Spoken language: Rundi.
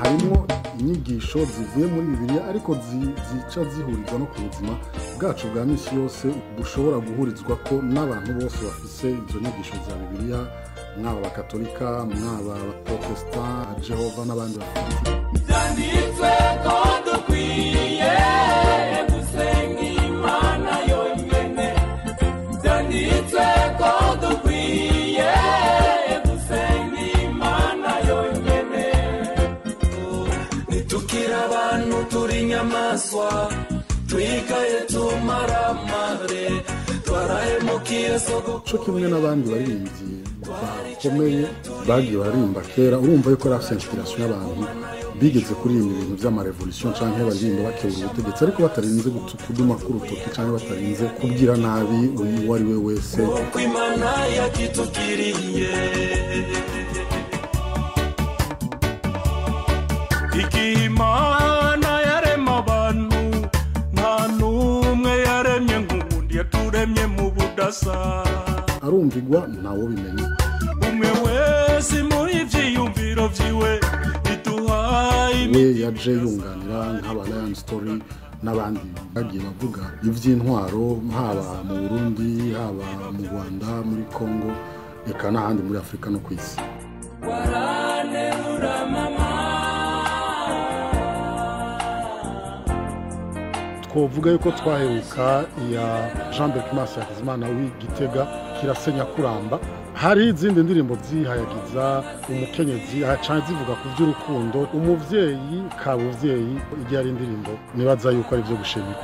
Harimo inyigisho zivuye muri Bibiliya, ariko zica zihuriza no ku buzima bwacu bwa misi yose, bushobora guhurizwa ko n'abantu bose bafise izo nyigisho za Bibiliya, mwaba Abakatolika, mwaba Abaprotestant, Jehova n'abandi bafite. Byanditswe ko dukwiye gusenga Imana yonyine. Byanditswe ko dukwiye gusenga Imana yonyine. Nitukira abantu, turi inyamaswa, twikaye tumaramare, twarahemukiye soko. Co kimwe n'abandi baririmbyi bakomeye bagiye baririmba kera, urumva yuko ari afise inspiration y'abantu bigeze kuririmba ibintu vy'ama révolution, canke baririmba bakebura ubutegetsi, ariko batarinze kuduma k'urutoki canke batarinze kubwira nabi uwo ari we wese. Uko Imana yakitukiriye. Igihe Imana yarema abantu, nta n'umwe yaremye nk'uwundi, yaturemye mu budasa. Arumvigwa, ntawo bimenya. Umwe wese muri ivyiyumviro vyiwe biduhaye. We yaje yunganira nk'aba Lion Story n'abandi bagiye bavuga ivy'intwaro, haba mu Burundi, haba mu Rwanda, muri Congo, eka n'ahandi muri Afurika no ku isi. Waranterura mama. Twovuga yuko twaheruka iya Jean Berchmans Hakizimana w'Igitega, Kirasenya Kuramba. Hari izindi ndirimbo zihayagiza umukenyezi canke zivuga ku vy'urukundo, umuvyeyi kabuvyeyi. Igihe ari indirimbo nibaza yuko ari ivyo gushimira.